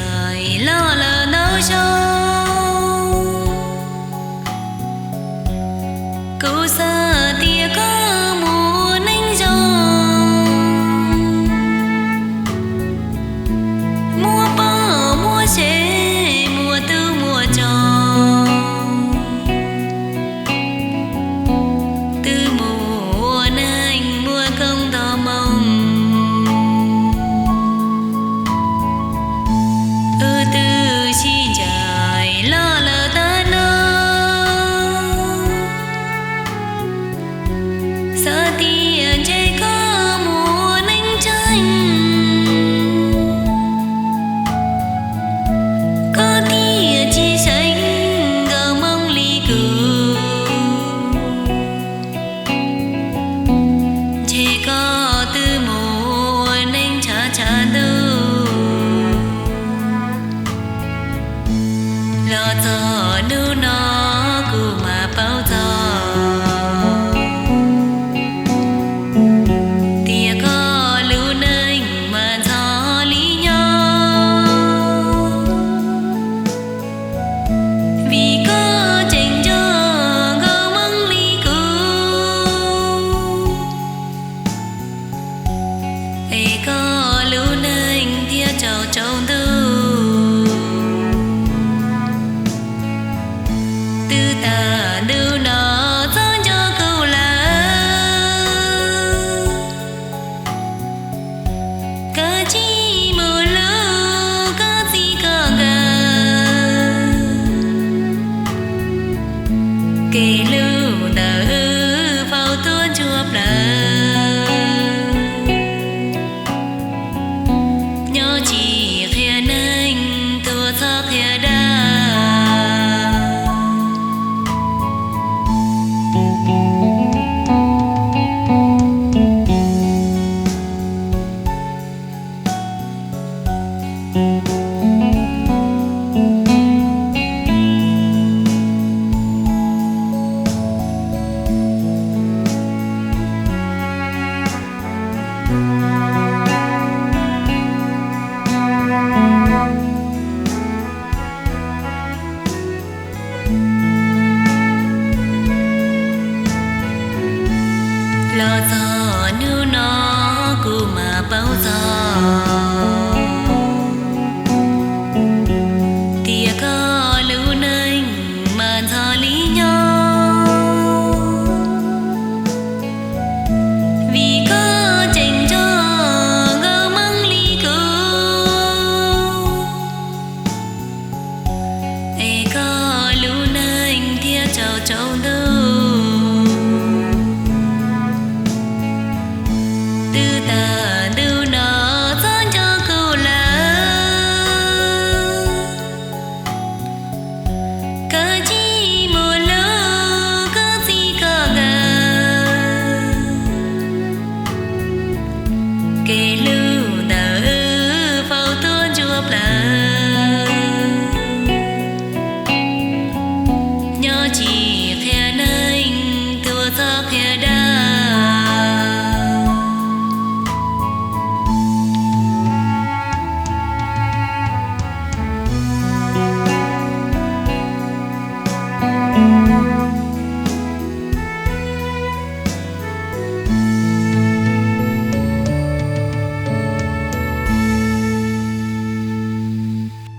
ncaim loj lawm ntau zaus, kuv xav tias koj mus ua neej zoo, muaj poj muaj sev, muaj tub muaj tsov, twb mus ua neej muaj koob nto moo. Wb twb sib ncaim loj lawm tag no, xav tias ntshe koj mus ua neej tseeb, koj thiaj tsis seev nkaus moo li kuv. Ntshe koj twb mus ua neej tshav tshav ntuj los txog hnub no.